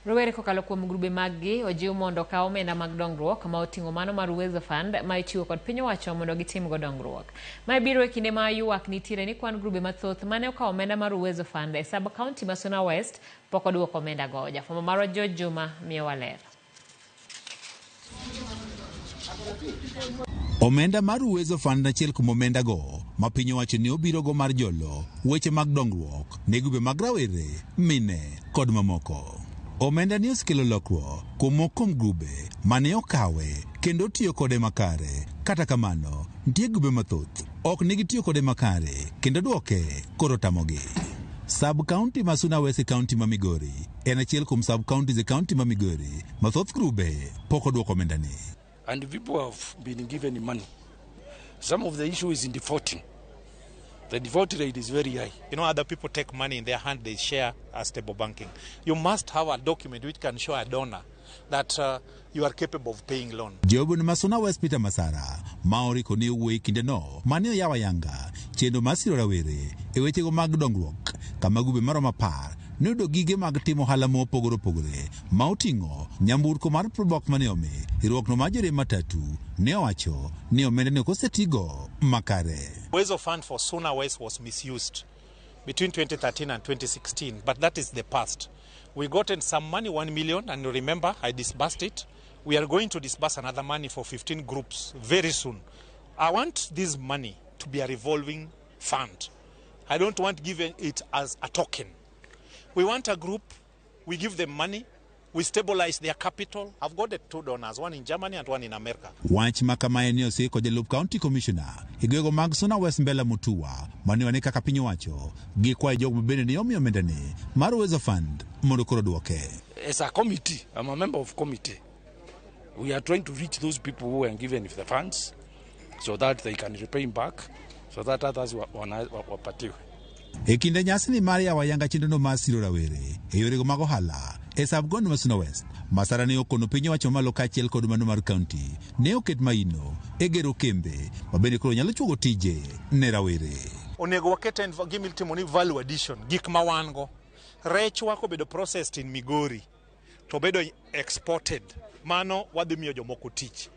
Rowere kokalo kuom grube maggi ojiw mondo okaw omenda mag dongruok ma oting'o mano mar Uwezo Fund ma ichiwo kod piny owacho mondo gitimgo dongruok. Mae biro e kinde ma ywak nitiere ni kwan grube mathoth mane okawo omenda mar Uwezo Fund e sub county ma Suna West pok oduoko omenda go. Jafwambo marwa George Juma miyowa ler. Omenda mar Uwezo Fund achiel kuom omenda go ma piny owacho ni obirogo mar jolo weche mag dongruok ne grube mag rawere, mine kod mamoko. Omenda ni osekelo lokruok kuom moko kuom grube mane okawe kendo tiyo kode makare. Kata kamano, nitie grube mathoth ok nigi tiyo kode makare kendo duoke koro tamogi. Sub county ma Suna West e county ma Migori en achiel kuom sub counties e county ma Migori ma thoth grube pok oduoko omenda ni. And people have been given money. Some of the issue is in defaulting. The default rate is very high. Other people take money in their hand, they share as stable banking. You must have a document which can show a donor that you are capable of paying loan. Jobun ma Suna West Peter Masara ma oriko ne owuoyo e kindeno mane oyawo ayanga chenro mar siro rawere e wechego mag dongruok kama grube maromo 10 ne oyudo gige mag timo ohala mopogore opogore ma oting'o nyamburko mar Probox mane omi riwruokno mar joriemb matatu ne owacho ni omenda ne ok osetigo makare. Uwezo Fund for Suna West was misused between 2013 and 2016, but that is the past. We gotten some money, 1 million, and remember, I disbursed it. We are going to disburse another money for 15 groups very soon. I want this money to be a revolving fund. I don't want giving it as a token. We want a group, we give them money, we stabilize their capital. I've got the 2 donors, one in Germany and one in America. Wach ma kamae ne osik kod jalup county commissioner e gwego mag Suna West Mbella Mutua mane wane kaka piny owacho gikwayo jogo bende ne omiyo omenda ni mar Uwezo Fund mondo koro duoke. As a committee, I'm a member of committee. We are trying to reach those people who were given the funds so that they can repay back, so that others wapatiwe. E kinde nyasi ni mar yawo ayanga chenrono mar siro rawere e yorego mag ohala e sub county ma Suna West, Masara ne okono piny owacho malo kaachiel kod mano mar county ne oket maino e gero kembe ma bende koro nyalo chuogo tije ne rawere. Onego waket en gima itimo ni value addition, gik ma wan go. Rechwa kobedo processed in Migori to bedo exported, mano wadhi miyo jomoko tich.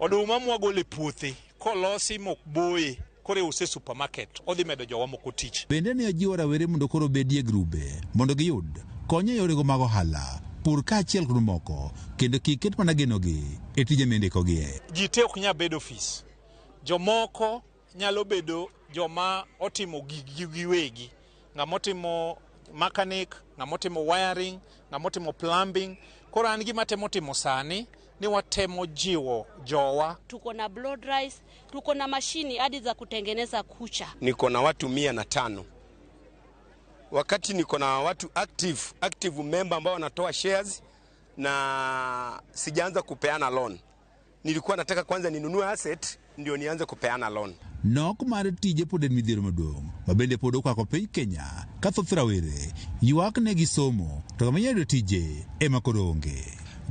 Oduma mwagolo e puothe kolosi mok boye koro iuse e supermarket, odhi medo jowa moko tich. Bende ne ojiwo rawere mondo koro obedie grube mondo giyud kony e yorego mag ohala, pur kaachiel kod moko, kendo kik ket mana genogi e tije mindikogie. Ji te ok nyal bedo ofis. Jomoko nyalo bedo joma otimo giggi giwegi. Ng'ama otimo mechanic, ng'ama otimo wiring, ng'ama otimo plumbing. Koro an gima temo timo sani ni watemo jiwo jowa. Tuko na blow dries, tuko na mashini hadi za kutengeneza kucha. Niko na watu 105. Wakati niko na watu active member ambao wanatoa shares na sijaanza kupeana loan. Nilikuwa nataka kwanza ninunue asset ndio nianze kupeana loan. Nok mar tije pod en midhiero maduong' ma bende pod okwako piny Kenya ka thoth rawere ywak ne gisomo to kama inyalo yudo tije ema koro onge.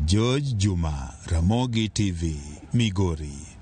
George Juma, Ramogi TV, Migori.